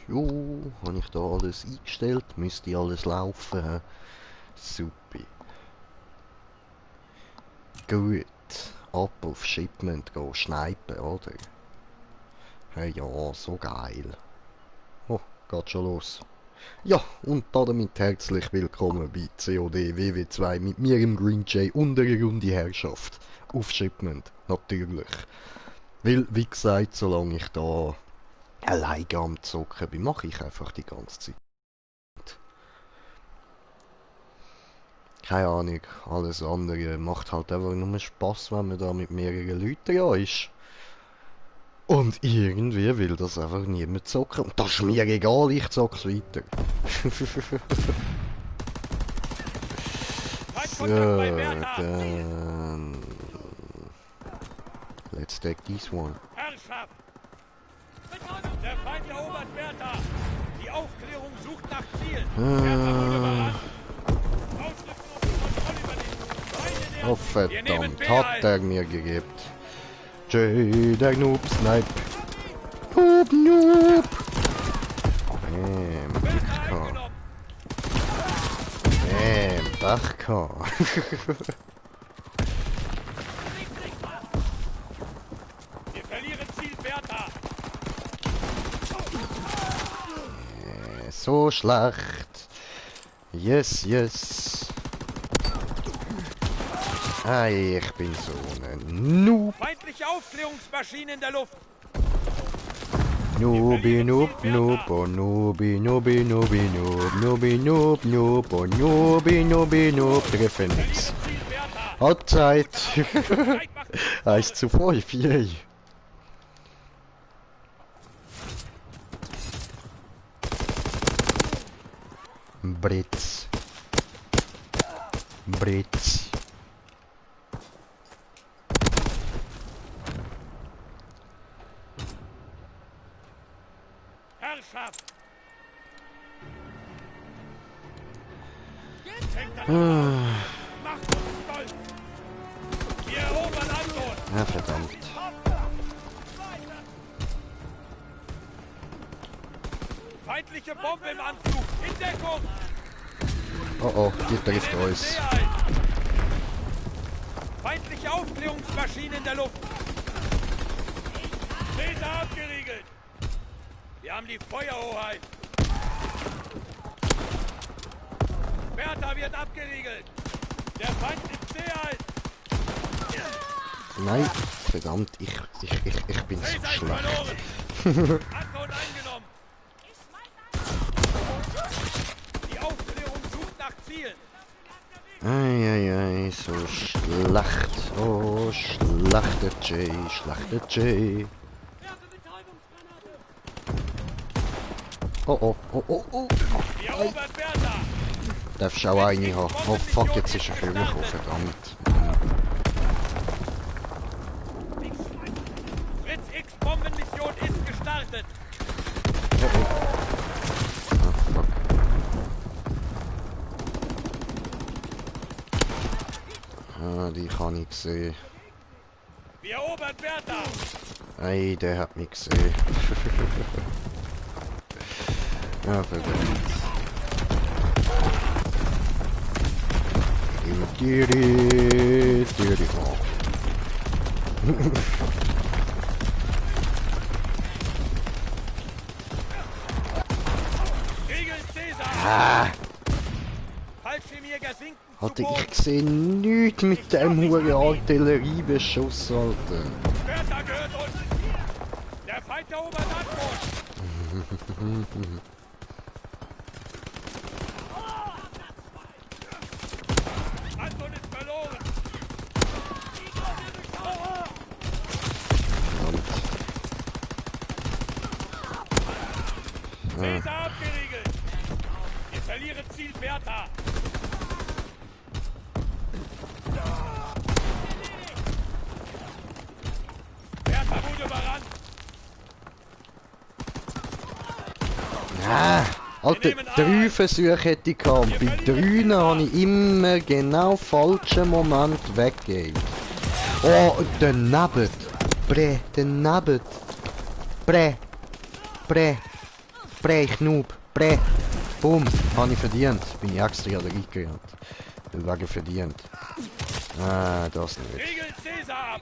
Jo, habe ich da alles eingestellt, müsste alles laufen. Super. Gut, ab auf Shipment gehen, schneiden, oder? Hey, ja, so geil. Oh, geht schon los. Ja, und damit herzlich willkommen bei COD WW2 mit mir im Green Jay und einer Runde Herrschaft. Auf Shipment, natürlich. Weil, wie gesagt, solange ich da alleine am Zocken bin, mache ich einfach die ganze Zeit. Keine Ahnung, alles andere macht halt einfach nur Spaß, wenn man da mit mehreren Leuten ja ist. Und irgendwie will das einfach niemand zocken. Und das ist mir egal, ich zock's weiter. So, dann... Let's take this one. Herrschaft! Der Feind erobert Bertha! Die Aufklärung sucht nach Zielen! Bertha wurde überrannt! Ausrücken und die Kontrolle übernehmen! Oh verdammt, hat er mir gegeben. Jay, der Noob Snipe. Noob, Noob! Bam, Dachka. Bam, Dachka. Wir verlieren Ziel Bertha! So schlecht. Yes, yes. Ei, ich bin so ein Noob. Feindliche Aufklärungsmaschinen in der Luft! Noobi, Noob, Noob, oh Noobi, Noobi, Noobi, Noob, Noobi, Noob, Noob, oh Noobi, Noobi, Noob. Treffe nix. Ziel Bertha! Halbzeit. Zeit macht 1:5, yay. Britz. Britz. Herrschaft! Fängt an! Macht uns stolz! Wir erobern Anton! Ja, verdammt. Feindliche Bombe im Anflug! In Deckung! Oh oh, die trifft uns. Feindliche Aufklärungsmaschine in der Luft! Laser abgeriegelt! Wir haben die Feuerhoheit! Bertha wird abgeriegelt! Der Feind ist sehr alt! Nein, verdammt, ich bin so Laser ist schlecht. verloren! Anton eingenommen! Die Aufklärung sucht nach Zielen! Eieiei, so schlecht. Oh, schlechter Jay, schlechter Jay. Oh oh, oh oh, oh. Wir erobern Bertha! Darfst auch eine haben. Oh fuck, jetzt ist er für mich auf, verdammt. Fritz X Bombenmission ist gestartet! Oh oh. Ah, fuck. Ah, die kann ich sehen. Wir erobern Bertha! Ey, der hat mich gesehen. Ja, verdammt. Diri, diri, oh. Regeln Cäsar! Ah, Fallschirmjäger sinken zu Alter, Boden! ich sehe nichts mit dem huren Artilleriebeschuss, Alter. Bertha gehört uns! Der Feind erobert Antwort! Anton ist verloren! Cäsar abgeriegelt! Wir verlieren Ziel Bertha! Bertha wurde überrannt! Ah, Alter, 3 Versuche hätte ich gehabt. Bei 3 habe ich immer genau falschen Moment weggegeben. Oh, daneben. Daneben. Bre. Prä, Knub, Prä. Bumm, habe ich verdient. Bin ich extra reingerannt. Wegen verdient. Das nicht. Riegel Cäsar ab!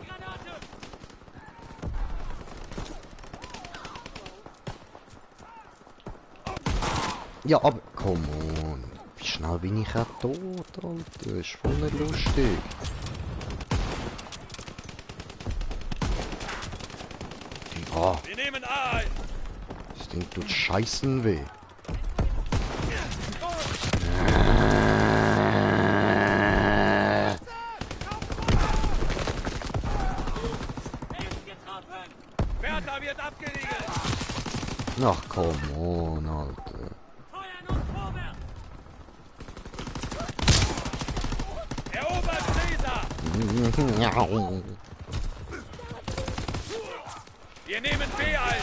Ja, aber come on. Wie schnell bin ich auch tot, Alter? Ist voll nicht lustig. Wir nehmen A ein! Das Ding tut scheißen weh. Bertha wird abgeriegelt! Ach, come on, Alter. Erobert Cäsar! Wir nehmen B ein!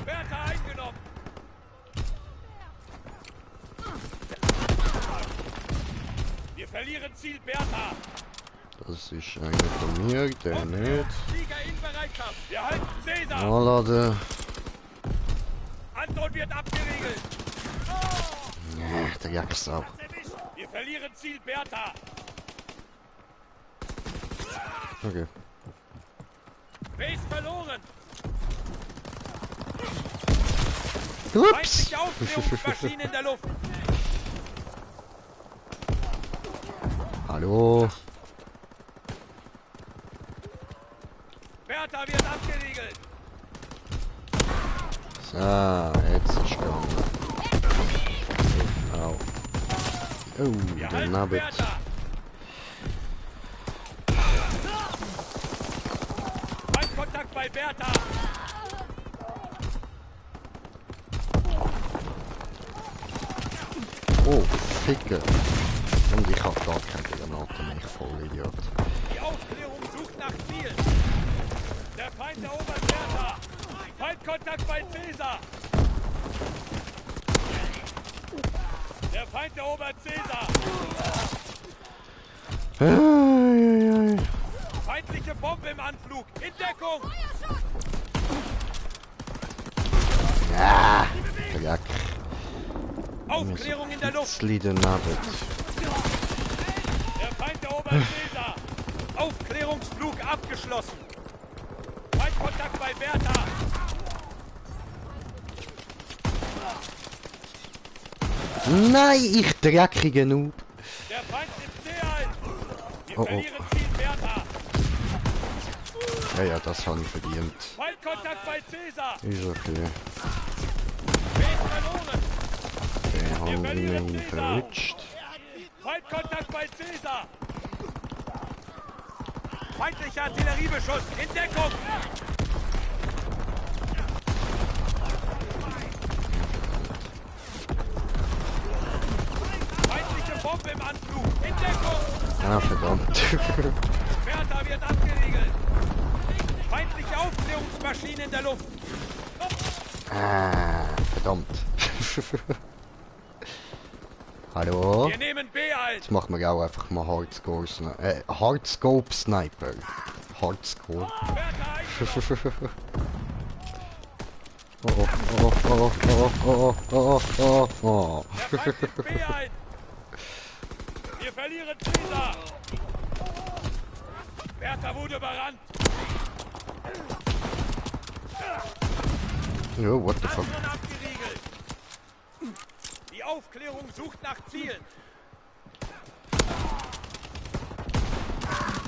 Bertha eingenommen! Wir verlieren Ziel Bertha! Das ist einer von mir, der nicht. Flieger in Bereitschaft! Wir halten Cäsar! Anladen. Anton wird abgeriegelt! Der Jacksau. Wir verlieren Ziel Bertha! Okay. Base verloren! Ups! Feindliche Aufklärungsmaschinen in der Luft! Hallo. Bertha wird abgeriegelt! So, jetzt ist gegangen. Au. Oh, Wir der halten Nabbit. Bertha! Feindkontakt bei Bertha! Oh, Ficke. Und ich hab gar keine Granaten, ich voll Idiot. Die Aufklärung sucht nach Zielen! Der Feind erobert Bertha! Feindkontakt bei Cäsar! Der Feind erobert Cäsar! Feindliche Bombe im Anflug! In Deckung! Ja, der Jack. Aufklärung in der Luft! Slide Nabbit. Der Feind erobert Cäsar! Aufklärungsflug abgeschlossen! Feindkontakt bei Bertha! Nein, ich dreckige Noob. Der Feind nimmt C ein! Wir Oh, verlieren Ziel Bertha! Ja, das habe ich verdient. Feindkontakt bei Cäsar! Ist okay. Base verloren! Den haben wir ihn verrutscht. Feindkontakt bei Cäsar! Feindlicher Artilleriebeschuss! In Deckung! Feindliche Bombe im Anflug! In Deckung! Ah, verdammt. Bertha wird abgeriegelt! Feindliche Aufklärungsmaschine in der Luft! Verdammt. Hallo? Wir nehmen B ein! Jetzt machen wir auch einfach mal Hardscope Sniper. Hardscope. Bertha eingenommen! Oh. Der Feind nimmt B ein! Wir verlieren Cäsar! Bertha wurde überrannt! Jo, what the fuck? Anton abgeriegelt! Die Aufklärung sucht nach Zielen!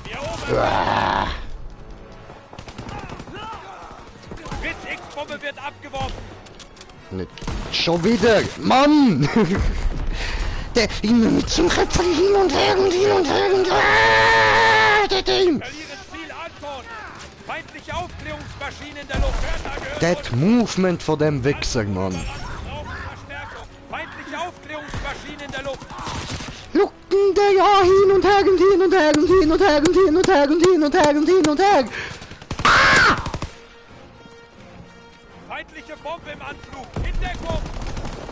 Wir erobern! Blitz X-Bombe wird abgeworfen! Nicht. Schon wieder! Mann! Der immer mit zum Köpfen hin und her und hin und her und her. Der Ding! Verlieren Ziel Anton! Feindliche Aufklärungsmaschine in der Luft! Bertha gehört Das Movement von dem Wichser, Mann. Brauchen Verstärkung! Feindliche Aufklärungsmaschine in der Luft! Lucken der ja hin und her und hin und her und hin und her und hin und her und hin und her und hin und her. Feindliche Bombe im Anflug! In Deckung!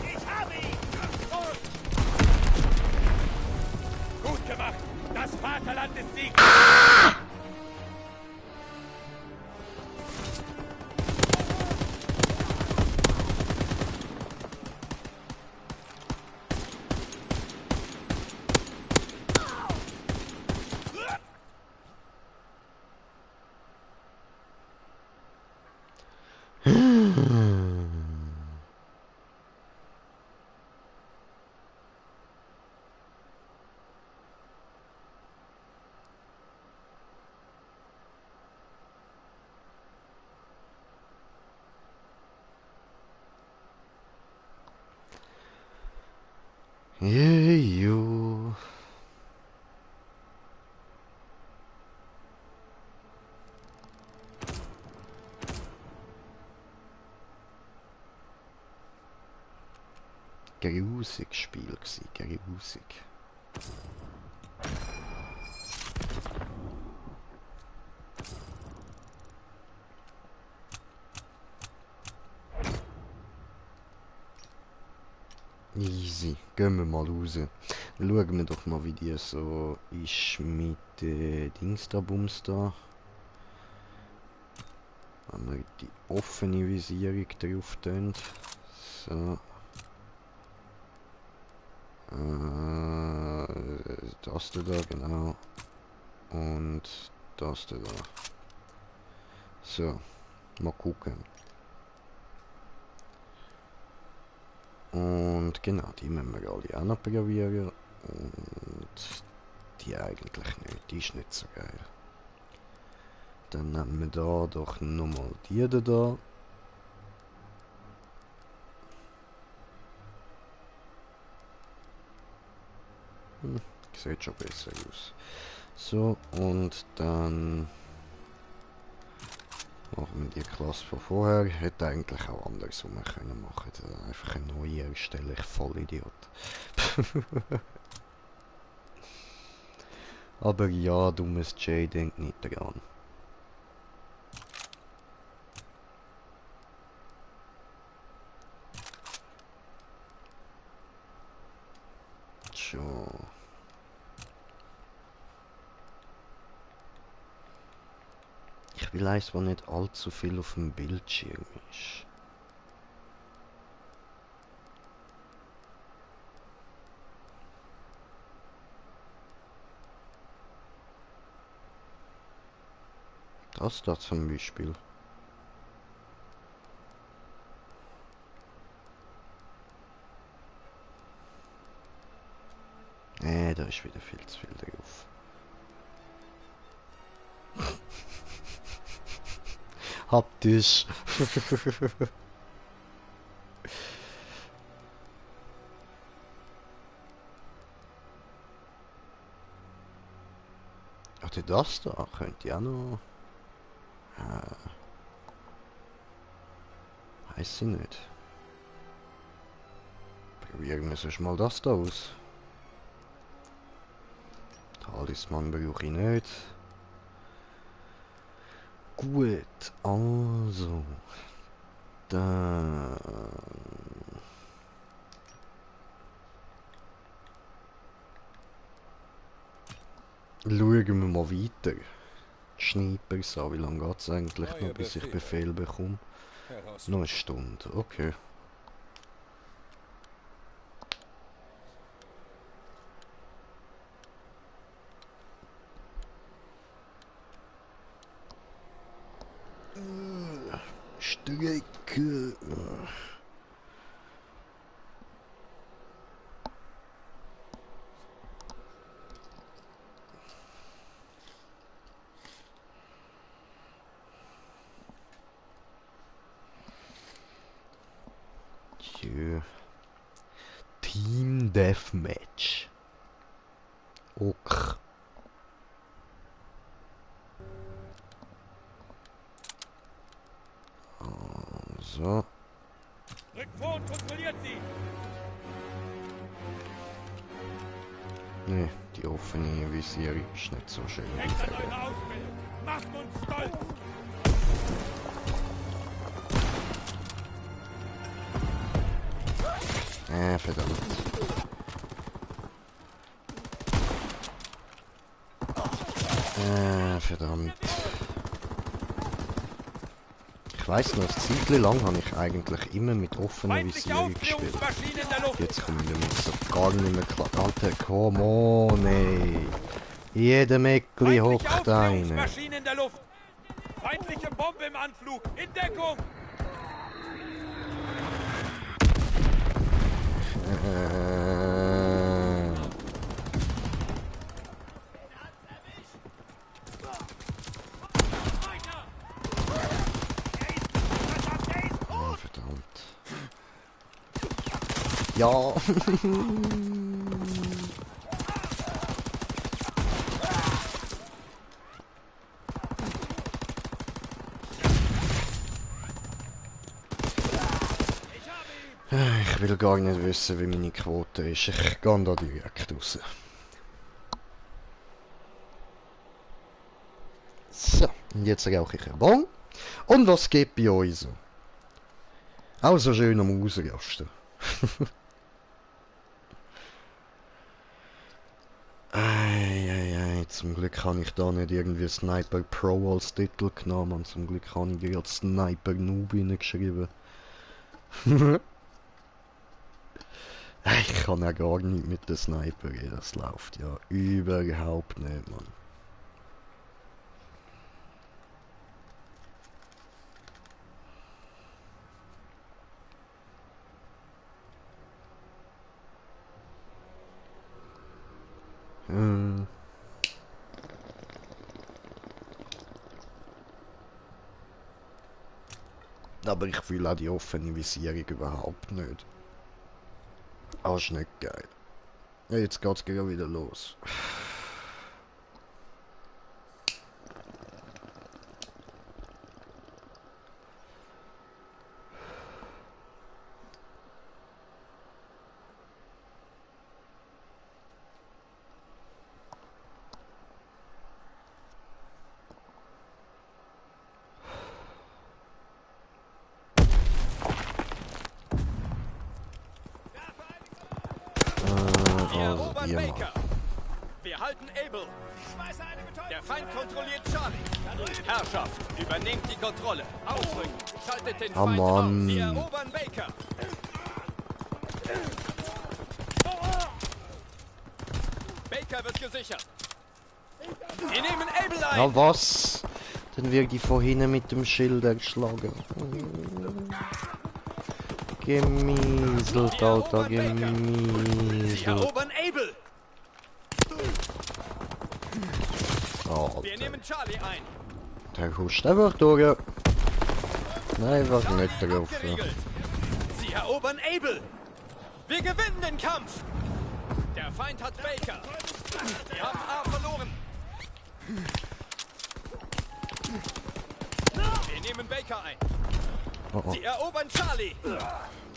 Ich habe ihn! Gut gemacht! Das Vaterland ist Sieg! Jeju. Grusig Spiel gsi, grusig. Easy, gehen wir mal raus. Schauen wir doch mal, wie die so ist mit Dings da, Bums da. Wenn wir die offene Visierung drauf tun. So. Das da, genau. Und das da. So, mal gucken. Und genau, die müssen wir alle auch noch probieren. Und die eigentlich nicht, die ist nicht so geil. Dann nehmen wir da doch nochmal die da. Sieht schon besser aus. So, und dann machen wir die Klasse von vorher. Hätte eigentlich auch anders rum können machen. Einfach eine neue erstellen, ich Vollidiot. Aber ja, dummes J denkt nicht dran. So. Ich will eins, wo nicht allzu viel auf dem Bildschirm ist. Das da zum Beispiel. Da ist wieder viel zu viel drauf. Haptisch. Ach, das da könnte ja noch. Weiß ich nicht. Probieren wir sonst mal das da aus. Talisman brauche ich nicht. Gut, also. Dann. Schauen wir mal weiter. Schneiper, so, wie lange geht es eigentlich noch, bis ich Befehl bekomme? Noch eine Stunde, okay. Strecke. Team Deathmatch. Ok. So. Rückt vor und kontrolliert sie! Ne, die offene Visierung ist nicht so schön. Denkt an eure Ausbildung! Macht uns stolz! Verdammt. Verdammt. Ich weiss noch, eine Zeit lang habe ich eigentlich immer mit offener Visierung gespielt. Jetzt komme ich damit so gar nicht mehr klar. Alter, come on, ey. Jeder Meckli hockt eine. Maschinen in der Luft! Feindliche Bombe im Anflug! In Deckung! Ja. will gar nicht wissen, wie meine Quote ist. Ich gehe da direkt raus. So, und jetzt rauche ich einen Bon. Und was geht bei euch so? Auch so schön am Ausrasten. Eieiei, zum Glück habe ich da nicht irgendwie Sniper Pro als Titel genommen und zum Glück habe ich die als Sniper Noob hineingeschrieben. Ich kann ja gar nicht mit der Sniper, das läuft ja überhaupt nicht, Mann. Aber ich fühle auch die offene Visierung überhaupt nicht. Ah, ist nicht geil. Ja, jetzt geht's gleich wieder los. erobern Baker. Wir halten Able. Der Feind kontrolliert Charlie. Herrschaft, übernehmt die Kontrolle. Ausrücken. Schaltet den Feind auf. Wir erobern Baker. Baker wird gesichert. Wir nehmen Able ein. Na was? Dann wird die vorhin mit dem Schild erschlagen. Gemieselt, Alter, gemieselt. Sie erobern Able. Alter. Wir nehmen Charlie ein. Der huscht einfach durch. Nein, einfach nicht drauf. Ja. Sie erobern Able. Wir gewinnen den Kampf. Der Feind hat Baker. Wir haben A verloren. Wir nehmen Baker ein. Oh, oh. Sie erobern Charlie.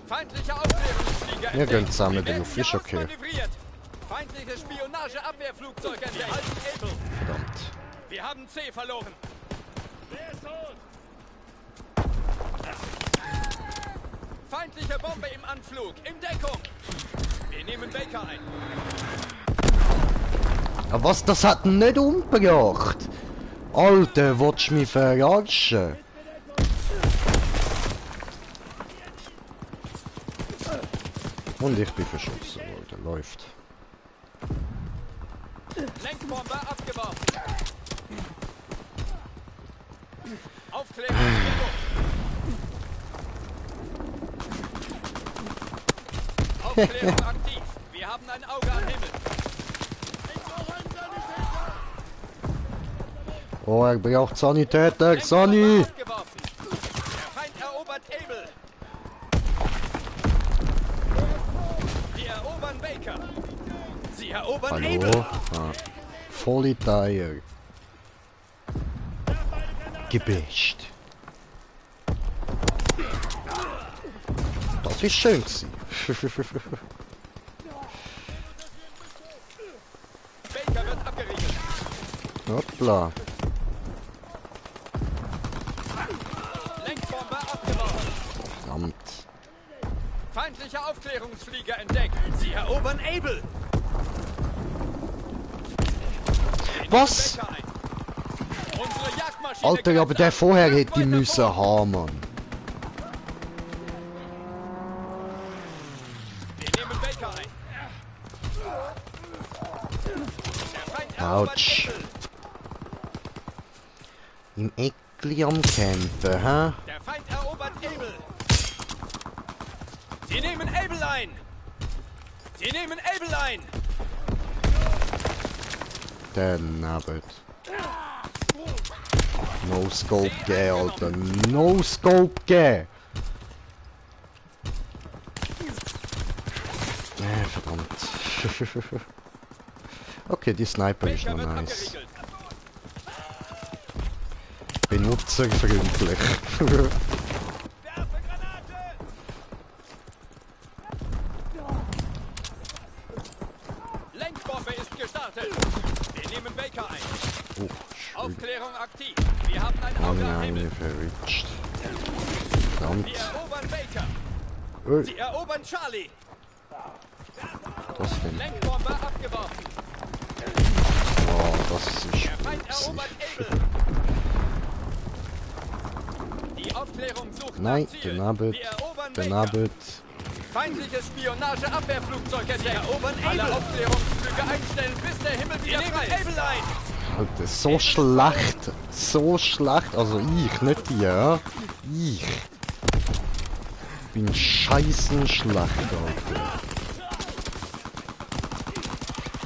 Feindliche Aufklärungsflieger Wir gehen zusammen werden den Fisch, okay. ausmanövriert. Feindliche Spionageabwehrflugzeug entdeckt. Wir halten Able. Verdammt. Wir haben C verloren. Wer ist tot? Feindliche Bombe im Anflug. In Deckung. Wir nehmen Baker ein. Aber was, das hat ihn nicht umgebracht? Alter, willst du mich verarschen? Und ich bin verschossen worden. Läuft. Lenkbombe abgeworfen. Aufklärung in der Luft. Aufklärung aktiv. Wir haben ein Auge am Himmel. Oh, er braucht Sanitäter. Sani! Abgeworfen. Der Feind erobert Able. Wir erobern Baker. Sie erobern Hallo? Able. Ah. Volle Teier. Gebischt. Das ist schön gewesen. Baker wird abgeriegelt. Hoppla. Lenkbombe abgeworfen. Verdammt. Feindlicher Aufklärungsflieger entdeckt. Sie erobern Able. Was? Baker ein. Unsere Jagdmaschine Alter, aber greift der an. vorher Wirft hätte ich weiter müssen vor. haben, Mann. Wir nehmen Baker ein. Der Feind erobert Autsch. Able. Im Eckli am Campen, hä? Der Feind erobert Able. Sie nehmen Able ein. Sie nehmen Able ein. Der Nabbet. No Scope gehen, Alter. No Scope gehen. Verdammt. Okay, die Sniper ist Baker noch wird nice. abgeriegelt. Benutzerfreundlich. Werfe Granate. gestartet. Wir nehmen Baker ein. Oh, schön. Aufklärung aktiv. Wir haben ein Auge am Himmel. Eine verrutscht. Verdammt. Wir erobern Baker. Ui, Sie erobern Charlie. das denn? Lenkbombe abgeworfen. Oh, das ist Der Feind witzig. erobert Able. Die Aufklärung sucht Nein, nach Ziel. daneben, Wir erobern daneben. Baker. Feindliches Spionageabwehrflugzeug entdeckt. Wir erobern Able. Alle Aufklärungsflüge einstellen, bis der Himmel wieder frei ist. Able ein. Alter, so schlecht. So schlecht. Also ich, nicht die, ja? Ich. Bin scheißen schlecht, Alter.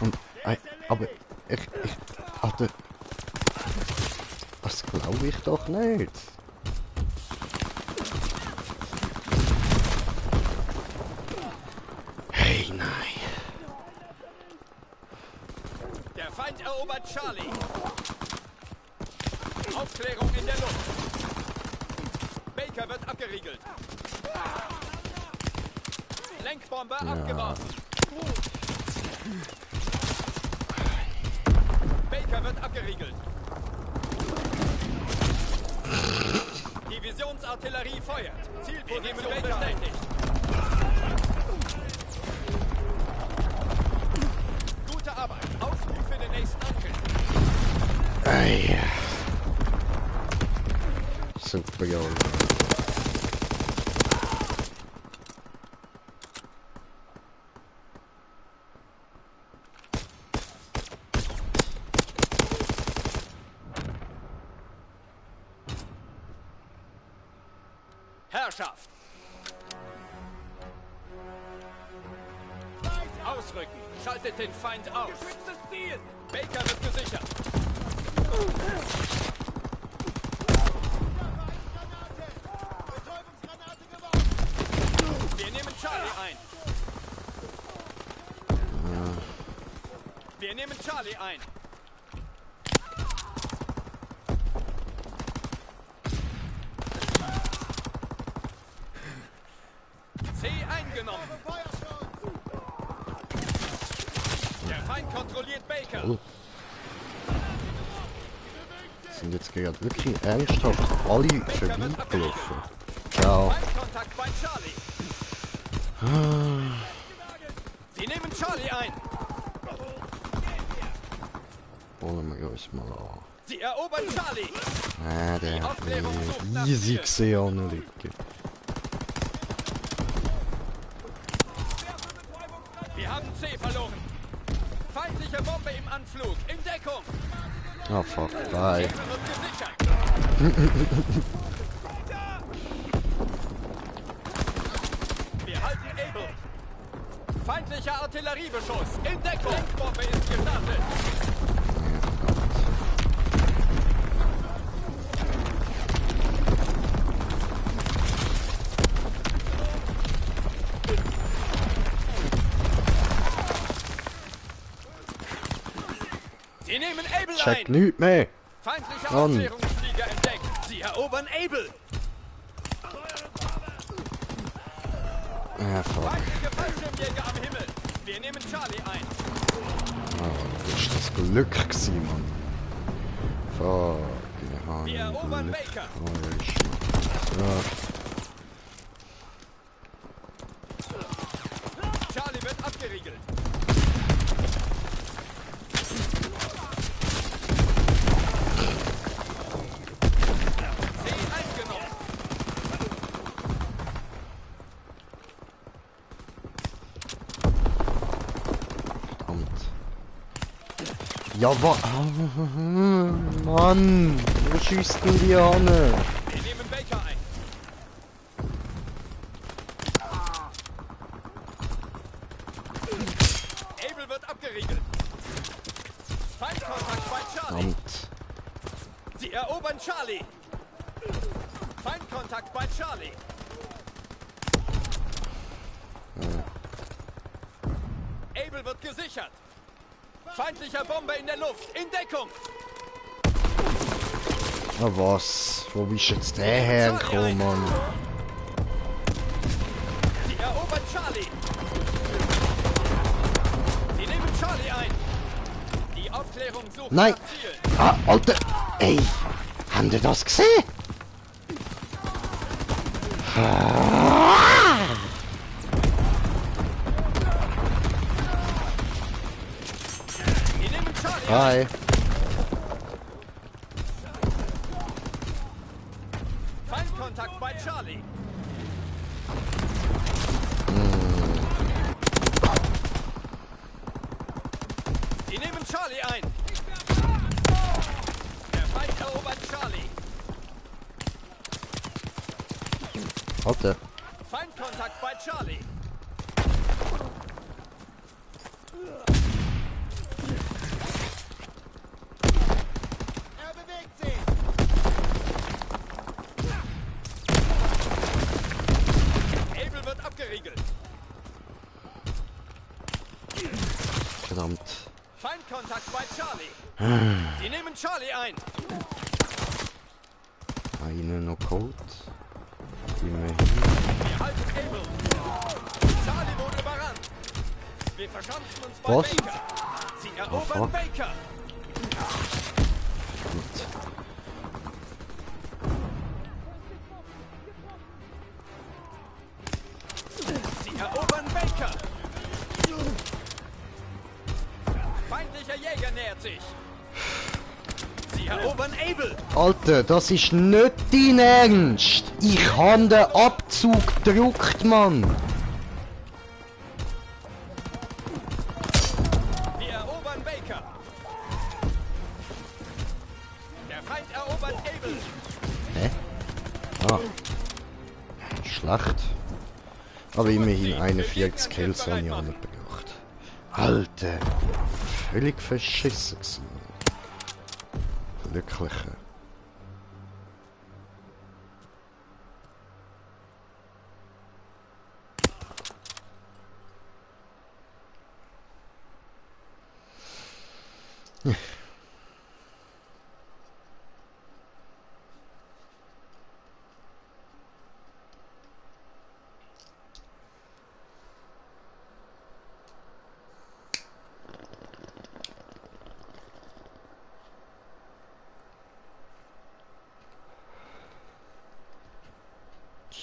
Und, aber Alter. Das glaube ich doch nicht. Hey, nein. Der Feind erobert Charlie. Aufklärung in der Luft. Baker wird abgeriegelt. Lenkbombe abgeworfen. Baker wird abgeriegelt. Divisionsartillerie feuert. Zielposition bestätigt. Gute Arbeit. Ausruf für den nächsten Angriff. Ei. Super, ja. Herrschaft. Ausrücken. Schaltet den Feind aus. Geschütztes Ziel. Baker wird gesichert. Wir nehmen Charlie ein. Wir nehmen Charlie ein. C eingenommen. Der Feind kontrolliert Baker. Oh. Sind jetzt gerade wirklich ernsthaft alle vorbeigelaufen. Ja. Feindkontakt bei Charlie. Sie nehmen Charlie ein. Wollen wir uns mal an. Sie erobern Charlie. Ah, der hat mich riesig gesehen liegen. Wir haben C verloren. Feindliche Bombe im Anflug. In Deckung. Ah, fuck, bye. Gegner wird gesichert. Wir halten Able. Feindlicher Artilleriebeschuss. In Deckung. Lenkbombe ist gestartet. Sie nehmen Able Check ein. nichts mehr. Feindlicher Mann. Aufklärungsflieger entdeckt. Sie erobern Able. Ah, fuck. Feindliche Fallschirmjäger am Himmel. Wir nehmen Charlie ein. Ah, das ist das Glück gewesen, Mann. Fuck. Wir erobern Baker. Charlie wird abgeriegelt. C eingenommen. Verdammt. Ja, Mann, wo schießt denn die an? Wir nehmen Baker ein. Able wird abgeriegelt. Feindkontakt bei Charlie. Verdammt. Sie erobern Charlie. Feindkontakt bei Charlie. Able wird gesichert. Feindlicher Bomber in der Luft. In Deckung. Na was? Wo bist jetzt der hergekommen, Mann? Sie erobern Charlie. Sie nehmen Charlie ein. Aufklärung suchen Nein! nach Zielen. Ah, Alter! Ey! Habt ihr das gesehen? Wir nehmen Charlie. Hi! Feindkontakt bei Charlie. Sie nehmen Charlie ein. Der Feind erobert Charlie. Alter! Feindkontakt bei Charlie. Er bewegt sich. Able wird abgeriegelt. Verdammt! Feindkontakt bei Charlie. Sie nehmen Charlie ein. Einen noch geholt. Immerhin. Wir halten Able. Charlie wurde überrannt. Wir verschanzen uns bei Was? Baker. Sie erobern fuck. Baker. Verdammt. Sie erobern Baker. Feindlicher Jäger nähert sich. Sie erobern Able. Alter, das ist nicht dein Ernst! Ich habe den Abzug gedruckt, Mann! Wir erobern Baker. Der Feind erobert Able. Hä? Ah. Schlecht. Aber immerhin 41 Kills habe ich angebracht. Alter! Völlig verschissen gewesen. Wirklich.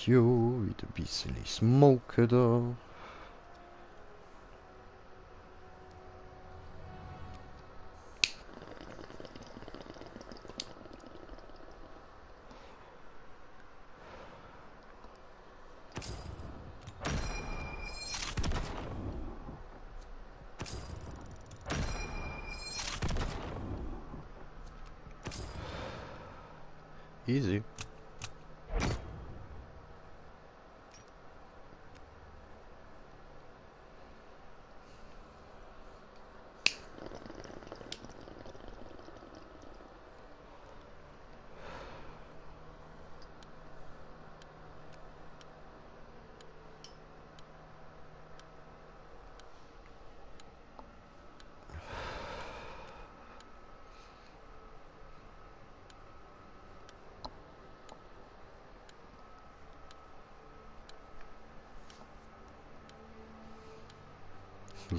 Jo, wieder ein bisschen Smoke da. Easy.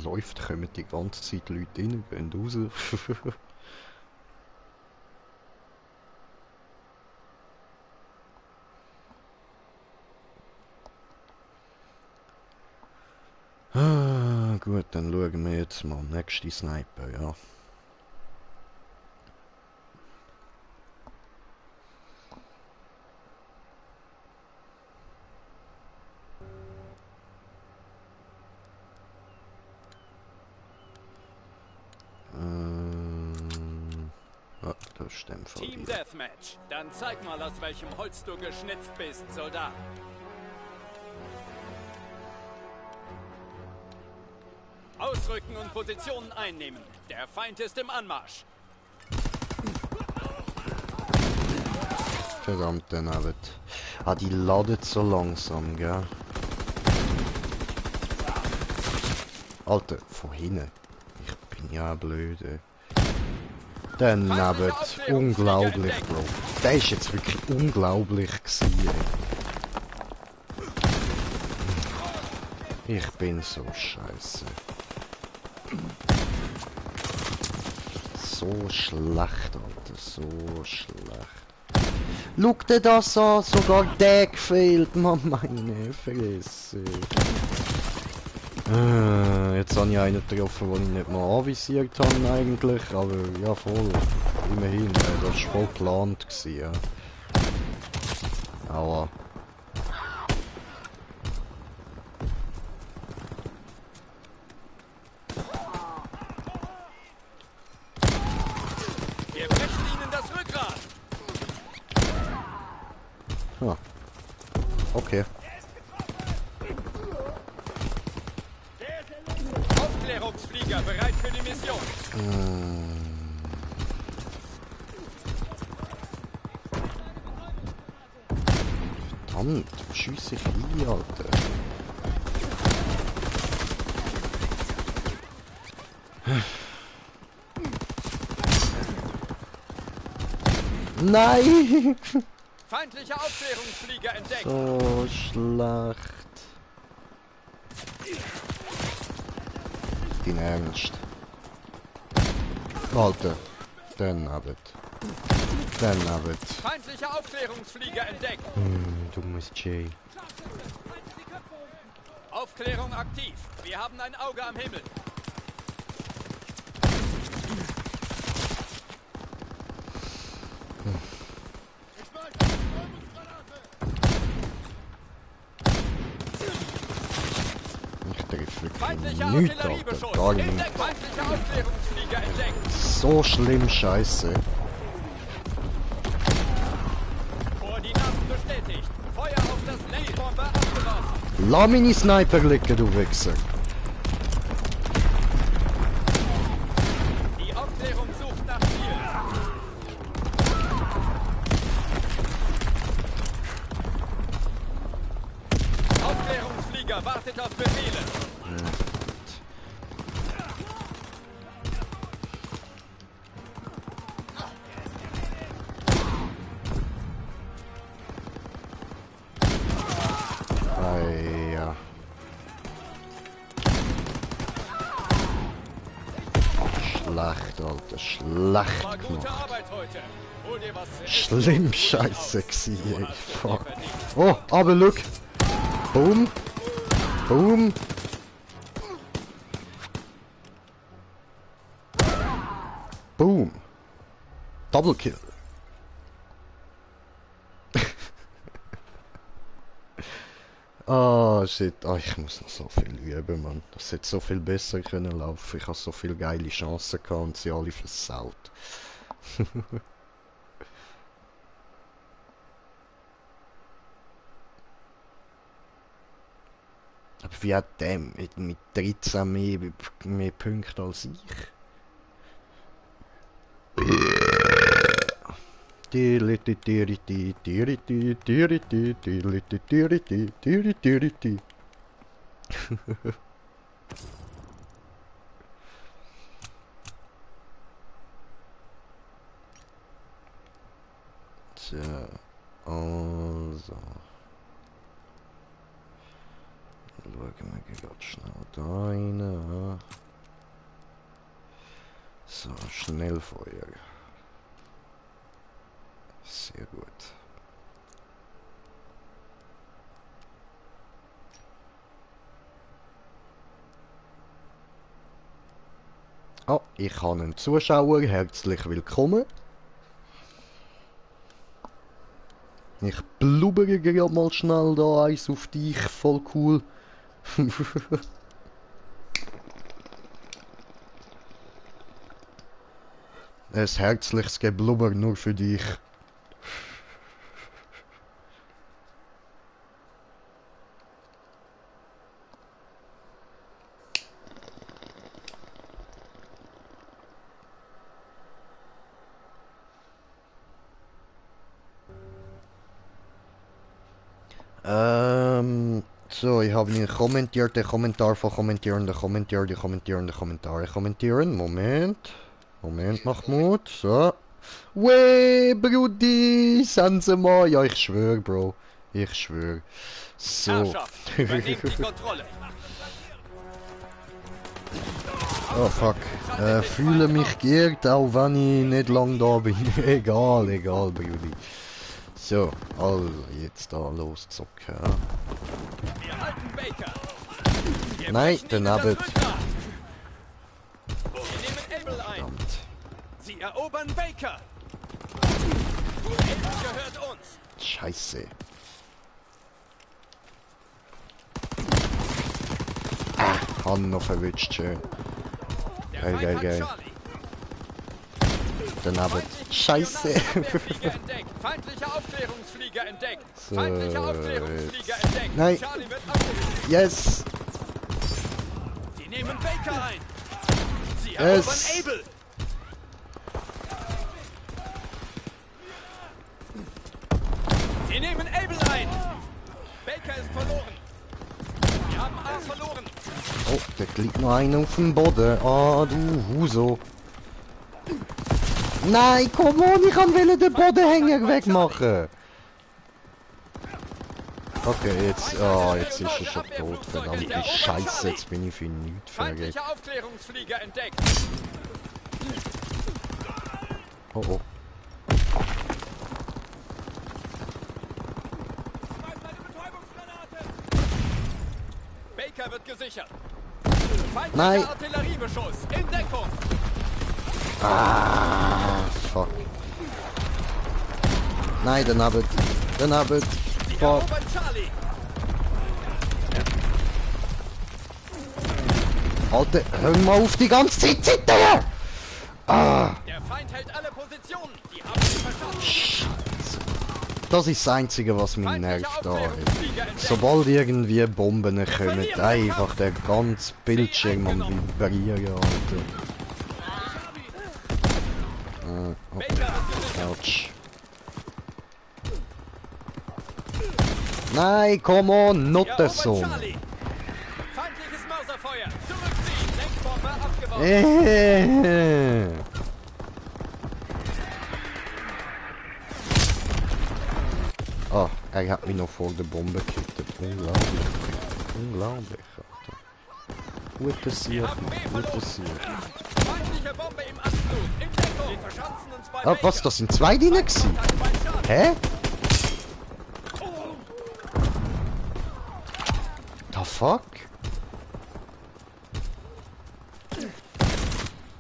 Läuft, kommen die ganze Zeit Leute rein, gehen raus. Ah, gut, dann schauen wir jetzt mal. Nächste Sniper, ja. Ah, das ist dem Fall Team hier. Deathmatch. Dann zeig mal, aus welchem Holz du geschnitzt bist, Soldat. Ausrücken und Positionen einnehmen. Der Feind ist im Anmarsch. Verdammt, daneben. Ah, die ladet so langsam, gell? Alter, von hinten. Ich bin ja blöd, ey. Daneben. Unglaublich, Bro. Der ist jetzt wirklich unglaublich gewesen, ey. Ich bin so scheiße. so schlecht, Alter. So schlecht. Schau dir das an, sogar der gefehlt, Mann, meine Fresse. Jetzt habe ich einen getroffen, den ich nicht mal anvisiert habe eigentlich, aber ja voll. Immerhin, das war voll geplant. Ja. Aua. Wir brechen ihnen das Rückgrat. Ja. Okay. Aufklärungsflieger bereit für die Mission. Verdammt, wo schiesse ich hin, Alter? Nein! Feindlicher Aufklärungsflieger entdeckt. So schlecht. Dein Ernst? Alter, dann abet. Dann abet. Feindlicher Aufklärungsflieger entdeckt. Dummes Jay. Aufklärung aktiv. Wir haben ein Auge am Himmel. Ich treffe wirklich Feindlicher nichts, Alter. Artilleriebeschuss. Gar nicht. Feindlicher Aufklärungsflieger entdeckt. So schlimm, Scheiße. Koordinaten bestätigt. Feuer auf das Lenkbomber abgeworfen. Lass meine Sniper liegen, du Wichser. Die Aufklärung sucht nach Ziel. Aufklärungsflieger wartet auf Befehle. Ja. Schlecht, Alter. Schlecht War gute gemacht. Arbeit heute. Hol dir was zu essen. Schlimm scheiße gsi, ey. Fuck. Oh, aber look. Boom. Boom. Boom. Double kill. Ah, shit. Ah, ich muss noch so viel üben, Mann. Das hätte so viel besser können laufen. Ich habe so viele geile Chancen gehabt und sie alle versaut. Aber wie hat der mit 13 mehr Punkte als ich? Tja, also. Schauen wir gerade schnell da rein. So, Schnellfeuer. Sehr gut. Oh, ich habe einen Zuschauer. Herzlich willkommen. Ich blubbere gerade mal schnell da eins auf dich. Voll cool. Ein herzliches Geblubber nur für dich. So, ich habe ihn kommentiert, der Kommentar von kommentieren, der Kommentar, die kommentieren, der Kommentare kommentieren. Moment. Moment, Mahmoud. So. Weh, Brudi, Sansema. Ja, ich schwör, Bro. Ich schwör. So. Herrschaft, übernehmt die Kontrolle. Oh, fuck. Fühle mich geehrt, auch wenn ich nicht lang da bin. Egal, Brudi. So, also jetzt da loszocken. Ja. Wir halten Baker. Wir Nein, brechen den ihnen das Abbott. Rückgrat. Wir nehmen Able ein. Verdammt. Sie erobern Baker. Able gehört uns. Scheiße. Han noch verwünscht, schön. Der Geil, Feind geil, hat geil. Charlie. Den Abbott. Scheiße. Feindlicher Aufklärungsflieger entdeckt. So, Feindlicher Aufklärungsflieger entdeckt. Nein. Charlie wird abgerichtet. Yes. Sie nehmen Baker ein. Sie Yes. erobern Able. Sie nehmen Able ein. Baker ist verloren. Wir haben A verloren. Oh, da liegt noch einer auf dem Boden. Ah, du Huso. Nein, komm on, ich wollte den Bodenhänger wegmachen. Okay, jetzt ist er schon tot. Verdammte Scheiße, jetzt bin ich für nichts fertig. Feindlicher Aufklärungsflieger entdeckt. Oh oh. Baker wird gesichert. Feindlicher Nein. Artilleriebeschuss in Deckung. Ah, fuck. Nein, den Abbott. Den Abbott. Sie Fuck. erobern Charlie. Alter, hör mal auf die ganze Zeit zu zittern! Ah, Der Feind hält alle Positionen. Die haben sie verschossen. Scheiße. Das ist das Einzige, was mich Feindlicher nervt da. Aufklärungsflieger entdeckt. Sobald irgendwie Bomben kommen, einfach der ganze Bildschirm am Vibrieren, Alter. Ah, oh, Baker wird gesichert. ouch. Nein, come on, not Sie the erobern song. Charlie. Feindliches Mörserfeuer. Zurückziehen. Lenkbombe abgeworfen. Oh, er hat mich noch vor der Bombe gekittet. Unglaublich. Unglaublich, Alter. Gut passiert, gut passiert. Feindliche Bombe im Anflug. In Deckung. Wir verschanzen uns bei Ah, was, Baker. das sind zwei Dinge gewesen? Kontakt bei Charlie. Hä? The fuck?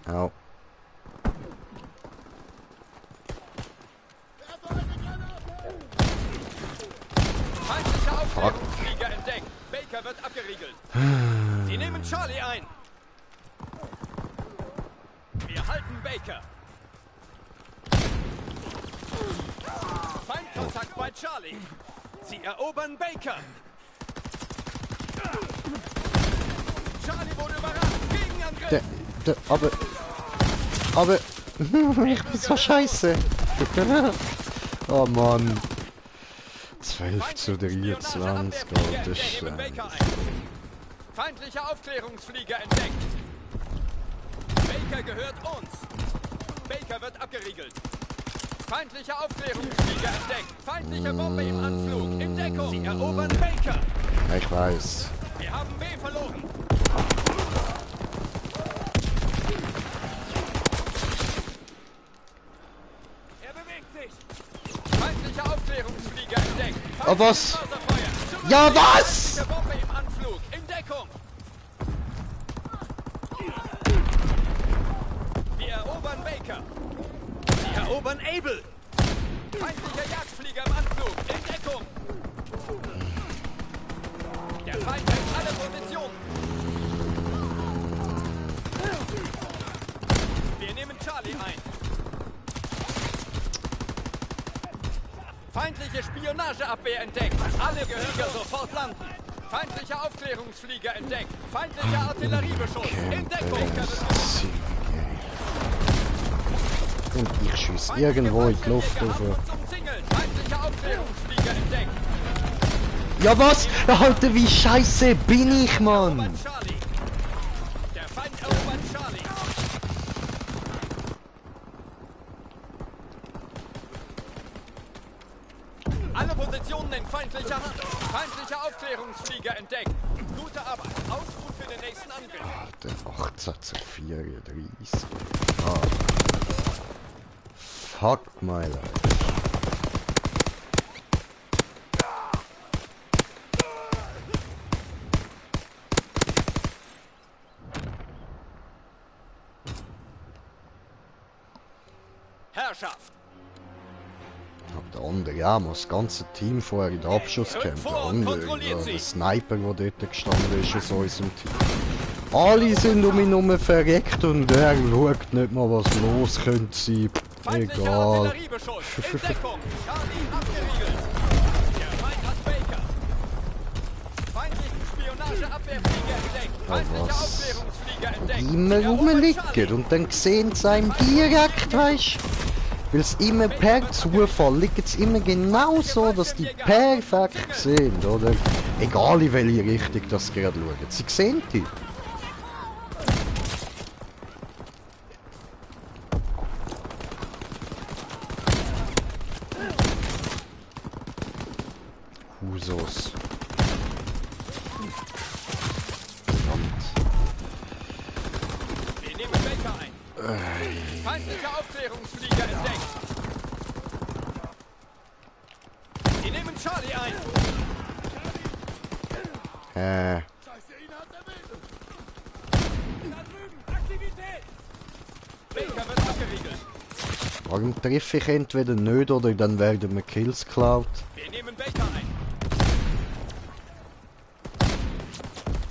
Au. Feindlicher Aufklärungsflieger entdeckt. Baker wird abgeriegelt. Sie nehmen Charlie ein. Wir halten Baker. Feindkontakt bei Charlie. Sie erobern Baker. Charlie wurde überrascht. Gegenangriff. Aber, ich bin so scheiße. Oh Mann. 12:23, Alter Scheiße. Feindlicher Aufklärungsflieger entdeckt. Baker gehört uns. Baker wird abgeriegelt. Feindlicher Aufklärungsflieger entdeckt. Feindliche Bombe im Anflug. In Deckung. Sie erobern Baker. Ich weiß. Wir haben B verloren. Er bewegt sich. Feindlicher Aufklärungsflieger entdeckt. Oh, was? Mörserfeuer. Ja, was? Feindliche Bombe im Anflug. In Deckung. Wir erobern Baker. Sie erobern Able. Feindlicher Jagdflieger im Anflug. In Deckung. Der Feind hält alle Positionen. Wir nehmen Charlie ein. Feindliche Spionageabwehr entdeckt. Alle Flieger sofort landen. Feindlicher Aufklärungsflieger entdeckt. Feindlicher Artilleriebeschuss. In Deckung. Und ich schieß irgendwo in die Luft rauf. Feindlicher Aufklärungsflieger entdeckt. Ja was? Alter, wie scheiße bin ich, Mann? Erobert Charlie. Der Feind erobert Charlie. Alle Positionen in feindlicher Hand. Feindlicher Aufklärungsflieger entdeckt. Gute Arbeit. Ausruf für den nächsten Angriff. Der 18 zu 34. Ah. Fuck my life. Herrschaft. Der andere, ja, muss das ganze Team vorher in den Abschuss kämpfen. Der andere, der Sniper, der dort gestanden ist aus unserem Team. Alle sind um ihn herum verreckt und er schaut nicht mal, was los könnte sein. Egal. Was? Immer rumliegen und dann sehen sie einem direkt, weißt du? Weil es immer per Zufall liegt es immer genau so, dass die perfekt sind, oder? Egal in welche Richtung das sie gerade schauen. Sie sehen die. Husos. Wir nehmen Baker ein. Feindliche Aufklärungsflieger entdeckt. Wir nehmen Charlie ein. Baker wird abgeriegelt. Warum treffe ich entweder nicht oder dann werden mir Kills geklaut? Wir nehmen Baker ein.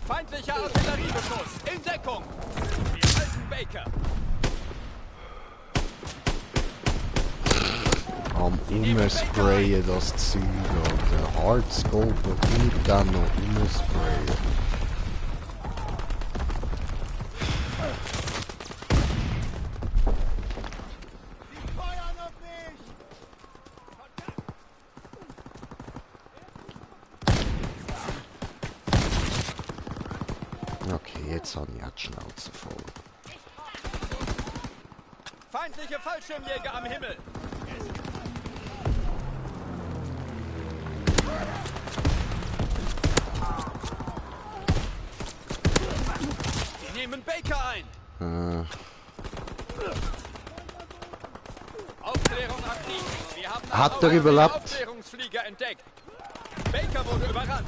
Feindlicher Artilleriebeschuss. In Deckung. Wir halten Baker. Am Umsprayen das Zeug, oder? Hardscope und dann noch umsprayen. Okay, jetzt habe ich die Schnauze voll. Feindliche Fallschirmjäger am Himmel. Wir nehmen Baker ein. Aufklärung aktiv. Wir haben Hat er überlebt? Aufklärungsflieger entdeckt. Baker wurde überrannt.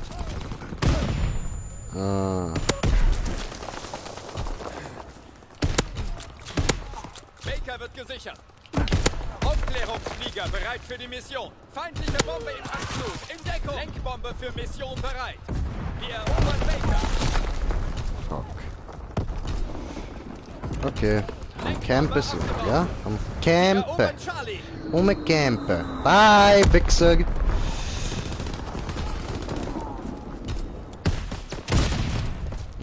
Baker wird gesichert. Aufklärungsflieger bereit für die Mission. Feindliche Bombe im Anflug. In Deckung. Lenkbombe für Mission bereit. Wir erobern Baker. Fuck. Okay. Am Campen sind wir, ja? Am Campen. Campen. Bye, Wichser.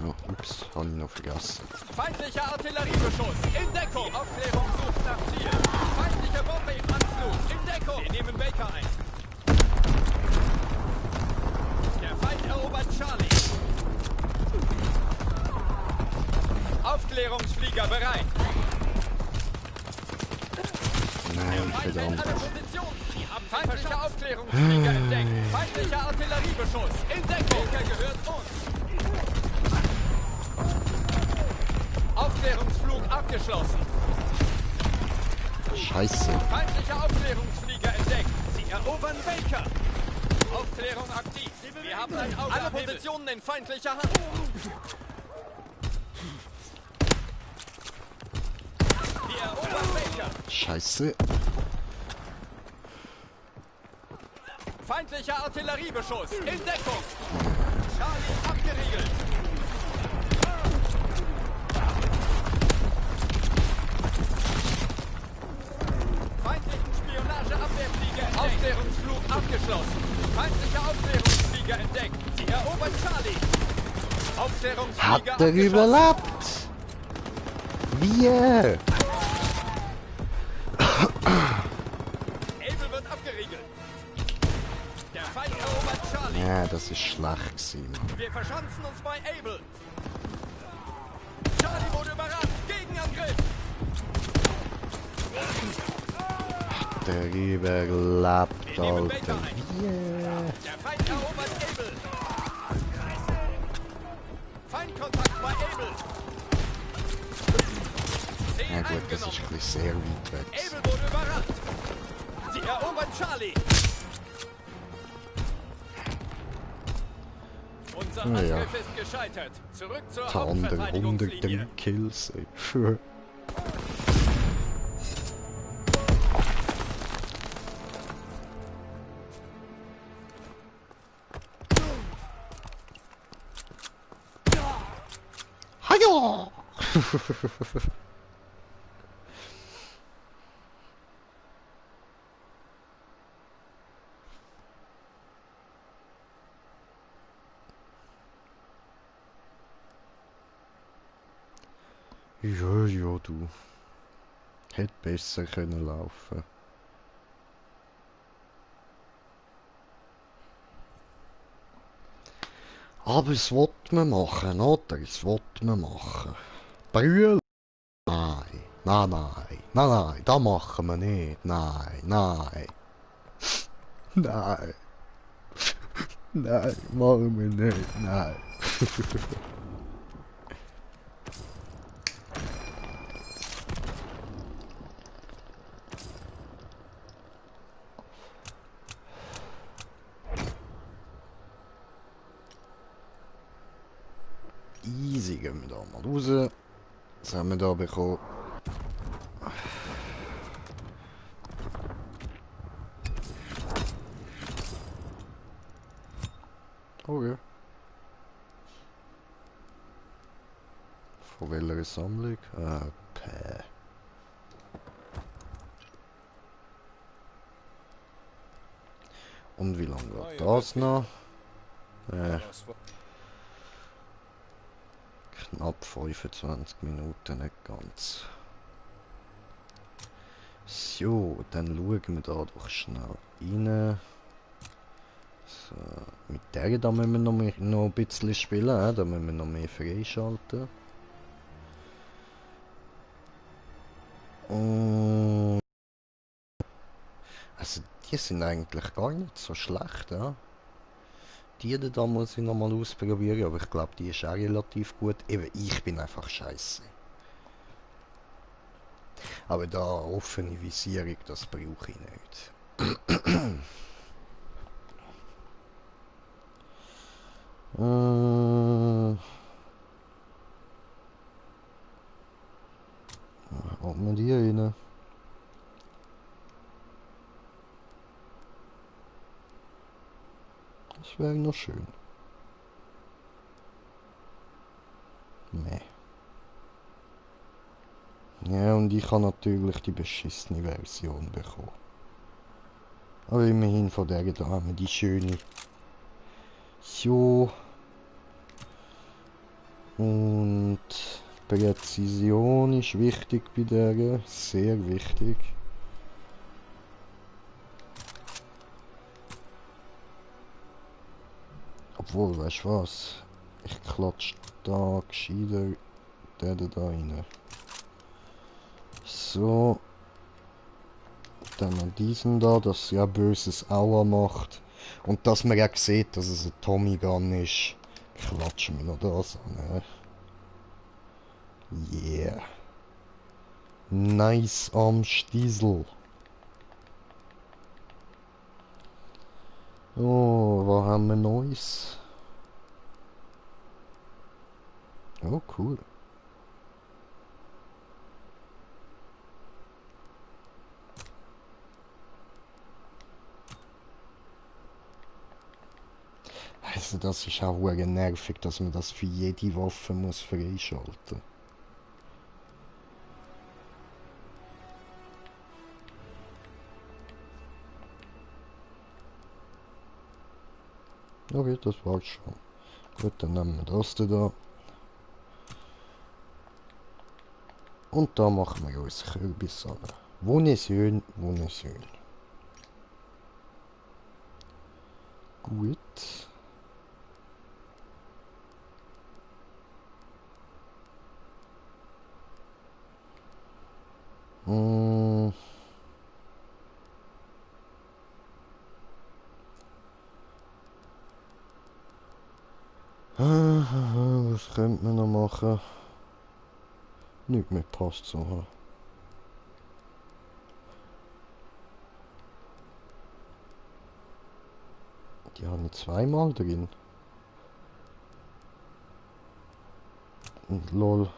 Oh, ups, habe ich noch vergessen. Feindlicher Artilleriebeschuss. In Deckung. Aufklärung sucht nach Ziel. Feindliche Bombe im Anflug. In Deckung. Wir nehmen Baker ein. Der Feind erobert Charlie. Aufklärungsflieger bereit. Nein, verdammt. Sie haben feindliche Aufklärungsflieger entdeckt. Feindlicher Artilleriebeschuss. In Deckung. Baker gehört uns. Aufklärungsflug abgeschlossen. Scheiße. Feindlicher Aufklärungsflieger entdeckt. Sie erobern Baker. Aufklärung aktiv. Wir haben ein Auge. Alle Positionen in feindlicher Hand. Wir erobern Baker. Scheiße. Feindlicher Artilleriebeschuss. In Deckung. Charlie abgeriegelt. Feindlichen Spionageabwehrflieger entdeckt. Aufklärungsflug abgeschlossen. Feindlicher Aufklärungsflieger entdeckt. Sie erobern Charlie. Aufklärungsflieger Hat er überlebt? Wie? Able wird abgeriegelt. Der Feind erobert Charlie. Ja, das ist schlecht gewesen. Wir verschanzen uns bei Able. Charlie wurde überrannt. Gegenangriff. Der überlebt, Alter. Wie? Der Feind erobert Able. Feindkontakt bei gut, das ist ein bisschen sehr weit weg. Able wurde überrannt. Sie erobern Charlie. Unser Angriff ist gescheitert. Zurück zur Der andere 103 Hauptverteidigungslinie. Kills, ey. Hajo! Ja, ja, du. Hätte besser können laufen. Aber es wollte man machen, oder? Es wollte man machen. Brühl? Nein, nein, nein, nein, nein, das machen wir nicht. Nein, nein. Nein. Nein, machen wir nicht, nein. Easy gehen wir da mal raus. Was haben wir da bekommen? Oh ja. Von welcher Sammlung? Päh. Und wie lange geht das noch? Knapp 25 Minuten, nicht ganz. So, dann schauen wir da doch schnell rein. So, mit der da müssen wir noch ein bisschen spielen, da müssen wir noch mehr freischalten. Und also die sind eigentlich gar nicht so schlecht, ja. Die da muss ich noch mal ausprobieren, aber ich glaube, die ist auch relativ gut. Eben, ich bin einfach scheiße. Aber da offene Visierung, das brauche ich nicht. Ob wir die rein? Das wäre noch schön. Nee. Ja, und ich habe natürlich die beschissene Version bekommen. Aber immerhin von der da haben wir die schöne. So. Und Präzision ist wichtig bei der. Sehr wichtig. Obwohl, weißt du was? Ich klatsche da gescheiter den da rein. So. Dann noch diesen da, dass ja böses Aua macht. Und dass man ja sieht, dass es ein Tommy Gun ist. Klatschen wir noch das an. Yeah. Nice am Stiesel. Oh, was haben wir Neues? Oh, cool. Also das ist auch nervig, dass man das für jede Waffe muss freischalten. Okay, das war's schon. Gut, dann nehmen wir das da. Und da machen wir uns Kürbis an. Wunderschön, wunderschön. Gut. Was könnte man noch machen? Nicht mehr passt so. Die habe ich zweimal drin. Und lol.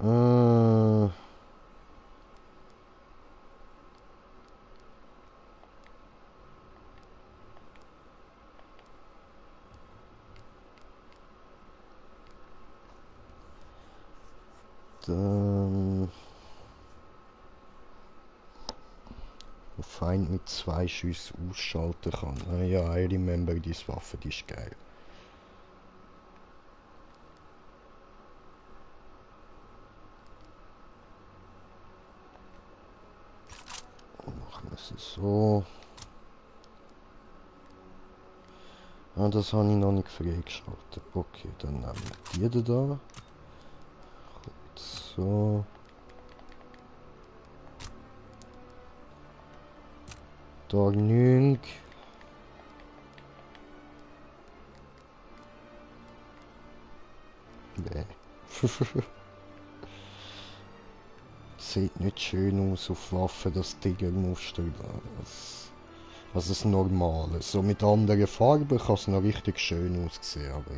äh, dann Feind mit 2 Schüssen ausschalten kann. Ah ja, I remember diese Waffe, die ist geil. Machen wir es so. Ah, das habe ich noch nicht freigeschaltet. Okay, dann nehmen wir die da. So. Da genug. Nee. Sieht nicht schön aus auf Waffen, das Tigermuster da. Das Normale. So mit anderen Farben kann es noch richtig schön aussehen, aber...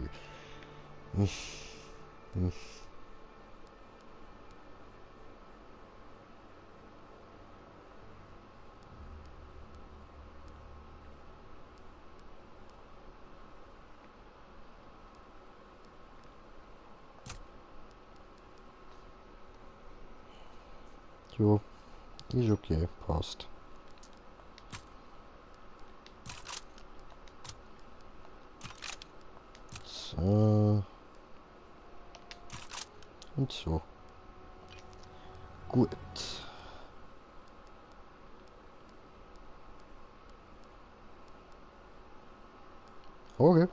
Jo, ist okay, passt. So. Und so. Gut. Okay.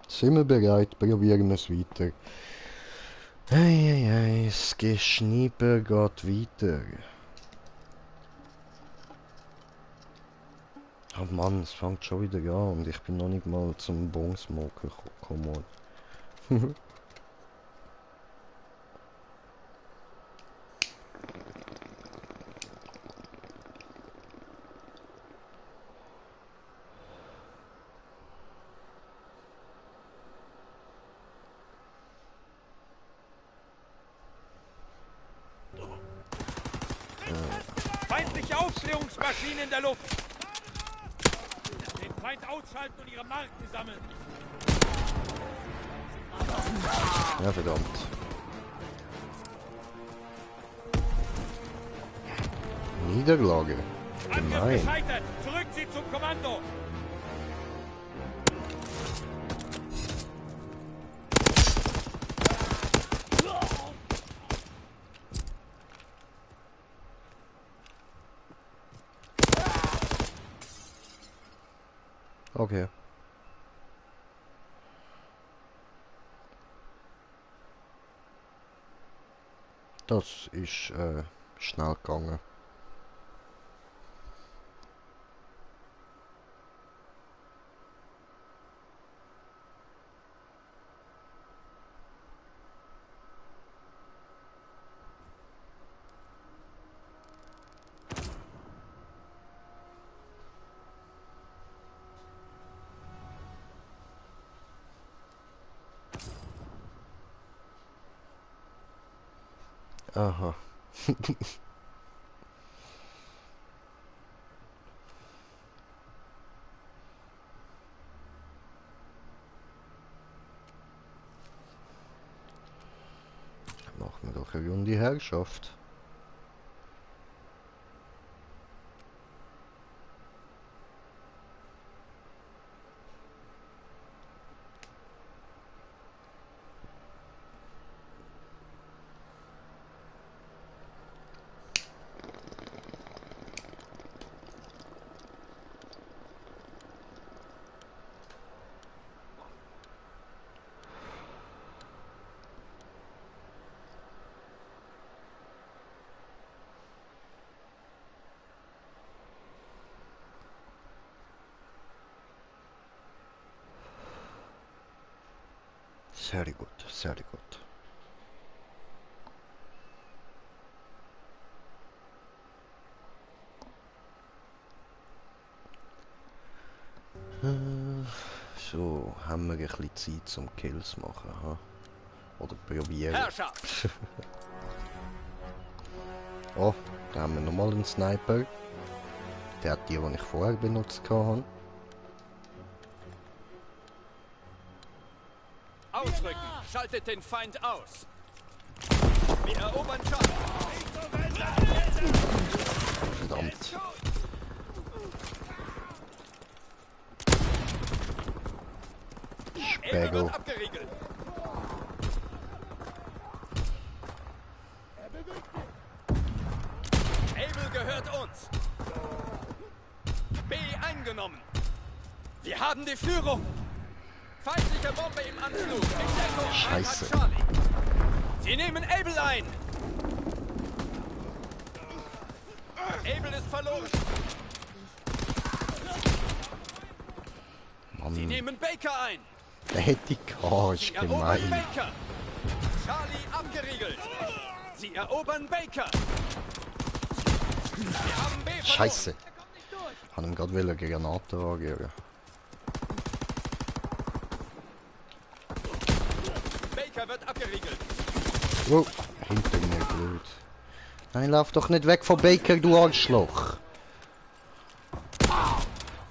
Sind wir bereit? Probieren wir es weiter. Eieiei, das Geschnieper geht weiter. Oh Mann, es fängt schon wieder an und ich bin noch nicht mal zum Bonsmoker gekommen. Feindliche Aufklärungsmaschine in der Luft. Den Feind ausschalten und ihre Marken sammeln. Ja, verdammt. Niederlage. Angriff Gemein. gescheitert. Zurück sie zum Kommando. Okay. Das ist schnell gegangen. Aha. Machen wir doch eine Runde Herrschaft. Sehr gut, sehr gut. So, haben wir ein bisschen Zeit zum Kills machen, ha? Oder probieren. Herrschaft! Oh, da haben wir nochmal einen Sniper. Der hat die ich vorher benutzt habe. Ausrücken! Schaltet den Feind aus! Wir erobern Charlie! Verdammt. Able Spägo. wird abgeriegelt! Able gehört uns! B eingenommen! Wir haben die Führung! Feindliche Bombe im Anflug! In Deckung! Scheiße. Einheit Charlie! Sie nehmen Able ein! Able ist verloren! Sie Mann, nehmen Baker ein! der hätte die K, ist Sie erobern gemein. Baker! Charlie abgeriegelt! Sie erobern Baker! Wir haben B verloren! Scheiße. Ich habe ihm gerade eine Granate angeben. Baker wird abgeriegelt! Oh, hinter mir blöd. Nein, lauf doch nicht weg von Baker, du Arschloch.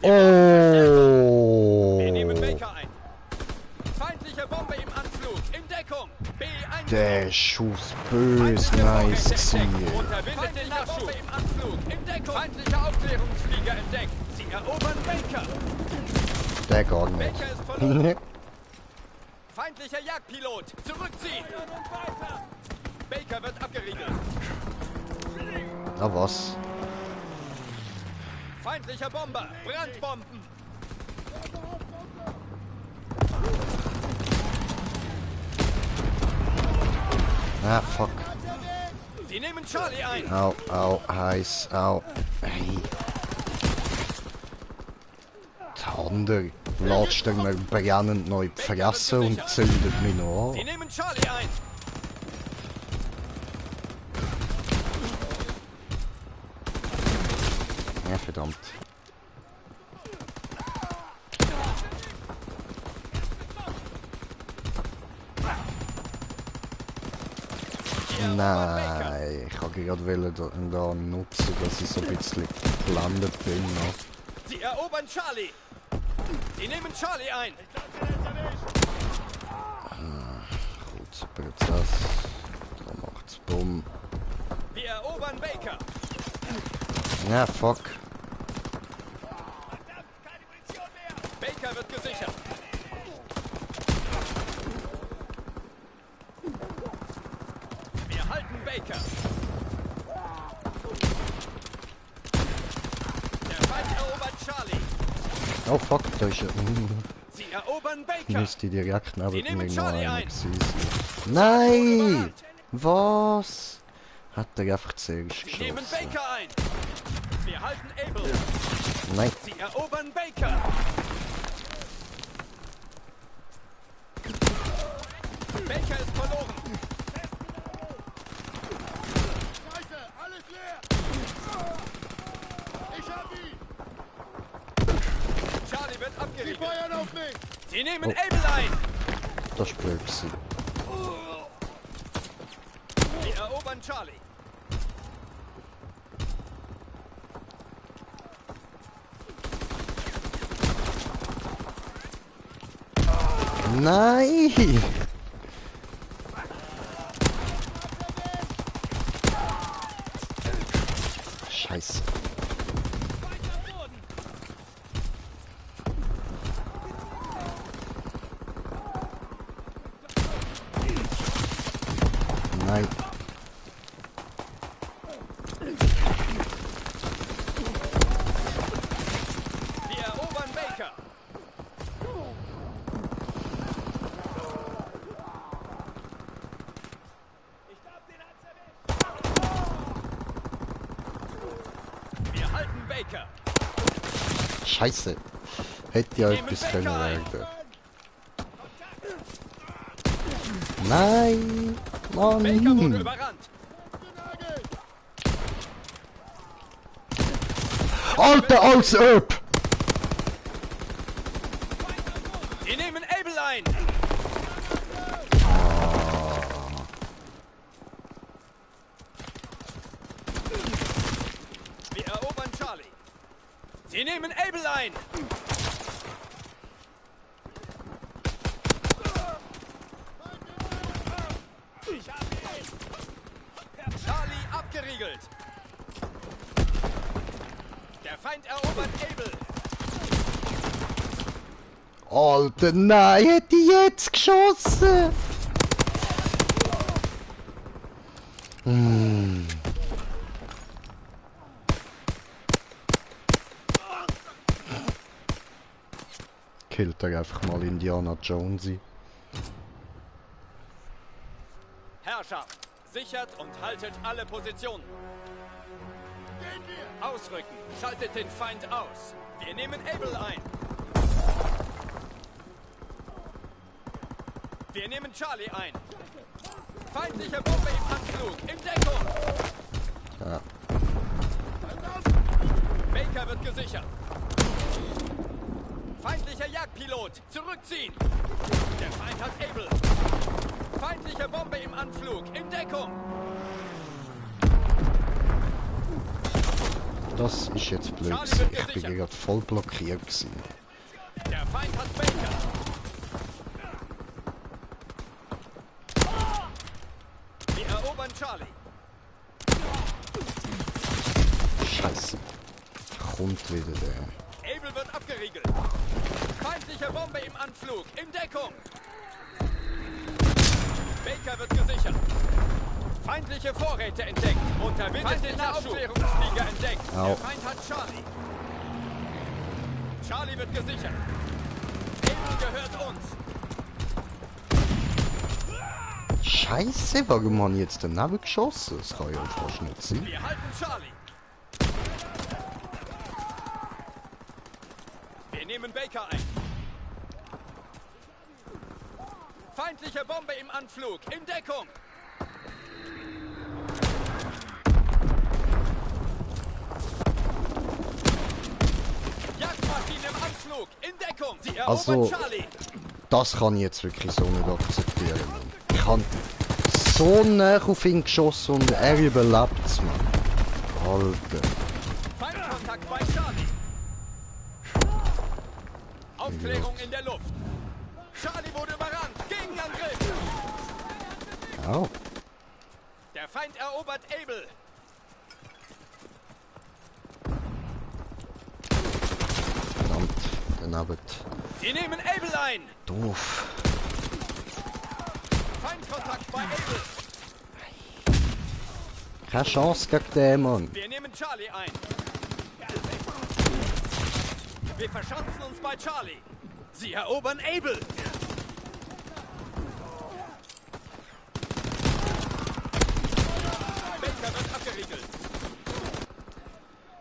Wir nehmen Oh, Baker ein! Feindliche Bombe im Anflug! In Deckung! B eingenommen! der Schuss bös Feindliche Bombe nice entdeckt. gewesen. Unterbindet den Nachschub im Anflug! In Deckung! Feindliche Aufklärungsflieger entdeckt! Sie erobern Baker! Der gar nicht. Baker ist verloren! Feindlicher Jagdpilot! Zurückziehen! Baker wird abgeriegelt! Na was? Feindlicher Bomber! Brandbomben! Ah, fuck. Sie nehmen Charlie ein! Au, au, heiß, au. Hey. Die andere latscht er mir brennend neu die Fresse und zündet mich noch Sie an. nehmen Charlie ein! Ja, verdammt. Nein, ich wollte gerade da nutzen, dass ich so ein bisschen gelandet bin. No? Sie erobern Charlie! Sie nehmen Charlie ein! Kurzer Prozess. Da macht's Bumm. Wir erobern Baker! Ja, fuck. Baker wird gesichert! Wir halten Baker! Der Feind erobert Charlie! Oh fuck, da ist er. Sie erobern Baker! Müsste direkt neben Sie nehmen mir noch Charlie einer ein. gewesen sein. Nein! Was? Hat er einfach zuerst Sie nehmen geschossen? Baker ein! Wir halten Able! Nein. Sie erobern Baker! Baker ist verloren! Scheiße, alles leer! Ich hab ihn! Charlie wird Sie abgeriegelt! feuern auf mich! Sie nehmen Oh. Able ein! Das ist blöd gewesen. Wir erobern Charlie! Nein! Scheiße. Nein. Wir erobern Baker! Wir halten Baker! Scheiße. Hätte ja Nehmen etwas Baker können ein. werden. Nein! Baker wurde Mann! überrannt. Alter, als ob! Sie nehmen Able ein. Wir erobern Charlie. Sie nehmen Able ein. Charlie abgeriegelt. Der Feind erobert Able. Alter, nein, hätte ich jetzt geschossen! Killt er einfach mal Indiana Jonesy. Herrschaft, sichert und haltet alle Positionen. Ausrücken, schaltet den Feind aus. Wir nehmen Able ein. Wir nehmen Charlie ein. Feindliche Bombe im Anflug, in Deckung. Ja. Baker wird gesichert. Feindlicher Jagdpilot, zurückziehen. Der Feind hat Able. Feindliche Bombe im Anflug, in Deckung. Das ist jetzt blöd gewesen. Ich bin gerade voll blockiert gewesen. Der Feind hat Baker. Wir erobern Charlie. Scheiße. Kommt wieder der. Able wird abgeriegelt. Feindliche Bombe im Anflug, in Deckung. Baker wird gesichert. Feindliche Vorräte entdeckt. Unterbindet den Aufklärungsflieger entdeckt. Au. Der Feind hat Charlie. Charlie wird gesichert. Able gehört uns. Scheiße, warum haben jetzt daneben geschossen? Das kann ja fast nicht sein. Wir halten Charlie. Wir nehmen Baker ein. Feindliche Bombe im Anflug, in Deckung. Jagdmaschine im Anflug, in Deckung. Sie erobern Also, Charlie. das kann ich jetzt wirklich so nicht akzeptieren. Mann. Ich habe so nah auf ihn geschossen und er überlebt es, Mann. Alter. Feindkontakt bei Charlie. Aufklärung in der Luft. Charlie wurde überrannt. Gegenangriff. Au. Der Feind erobert Able. Verdammt, daneben. Sie nehmen Able ein. Doof. Feindkontakt bei Able. Keine Chance gegen den, Mann. Wir nehmen Charlie ein. Wir verschanzen uns bei Charlie. Sie erobern Able. Baker wird abgeriegelt.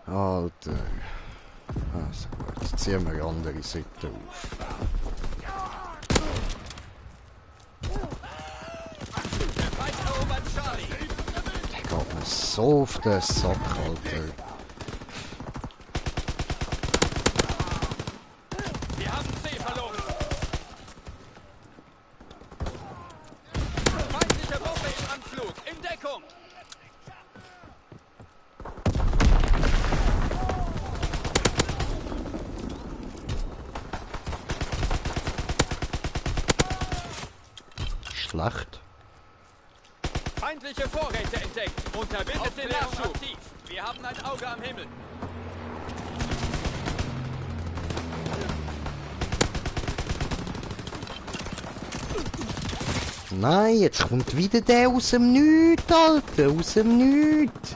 Alter. Also gut, jetzt ziehen wir andere Seite auf. Der Feind erobert Charlie. Der geht mir so auf den Sack, Alter. Wir haben C verloren. Feindliche Bombe im Anflug. In Deckung. Schlecht. Feindliche Vorräte entdeckt. Unterbindet den Nachschub. Aktiv. Wir haben ein Auge am Himmel. Nein, jetzt kommt wieder der aus dem Nichts, Alter. Aus dem Nichts.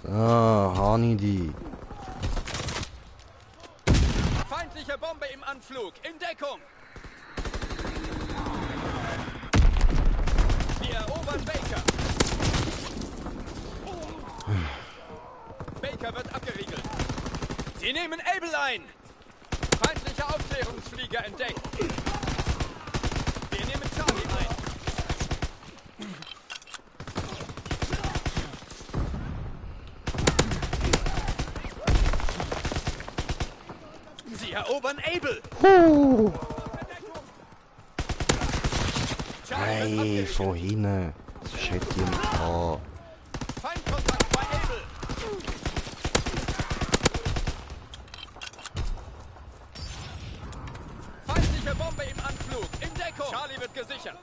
Ah, habe ich die. Feindliche Bombe im Anflug. In Deckung. Wir erobern Baker. Baker wird abgeriegelt. Sie nehmen Able ein. Feindliche Feindlicher Aufklärungsflieger entdeckt. Wir nehmen Charlie ein. Sie erobern Able. Hey, von hinten. Das hätte ich nicht gehabt. Feindkontakt bei Able. Feindliche Bombe im Anflug. In Deckung. Charlie wird gesichert.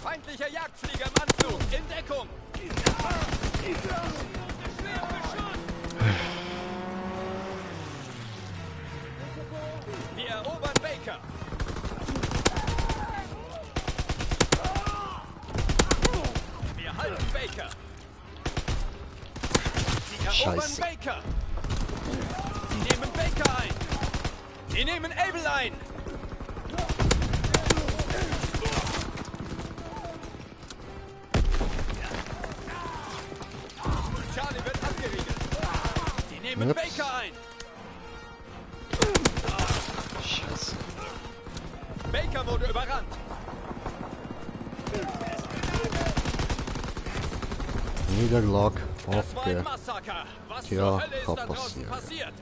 Feindlicher Jagdflieger im Anflug. In Deckung. Wir erobern Baker. Wir halten Baker. Sie erobern Scheiße. Baker. Sie nehmen Baker ein. Sie nehmen Able ein. Charlie wird abgeriegelt. Sie nehmen Ups. Baker ein. Scheiße. Baker wurde überrannt. Niederlage. Das war ein Okay. Massaker. Was Tja, zur Hölle ist kann da draußen passieren. passiert?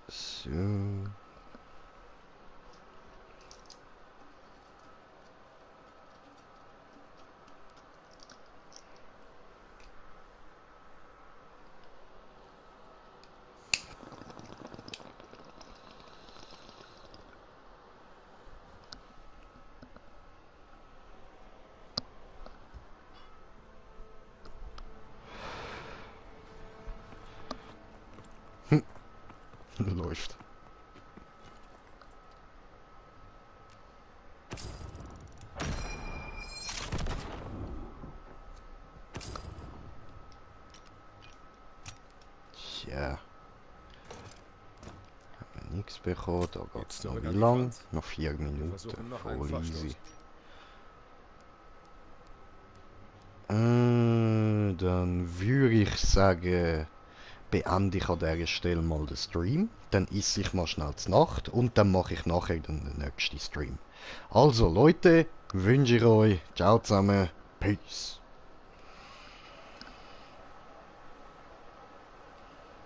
So. Läuft. Tja. Haben wir nichts bekommen. Da geht es noch zurück wie an die lang? Front. Noch 4 Minuten. versuchen noch einen Voll Vorstoß. easy. Dann würde ich sagen, beende ich an dieser Stelle mal den Stream. Dann esse ich mal schnell zur Nacht und dann mache ich nachher dann den nächsten Stream. Also Leute, wünsche ich euch, ciao zusammen, peace.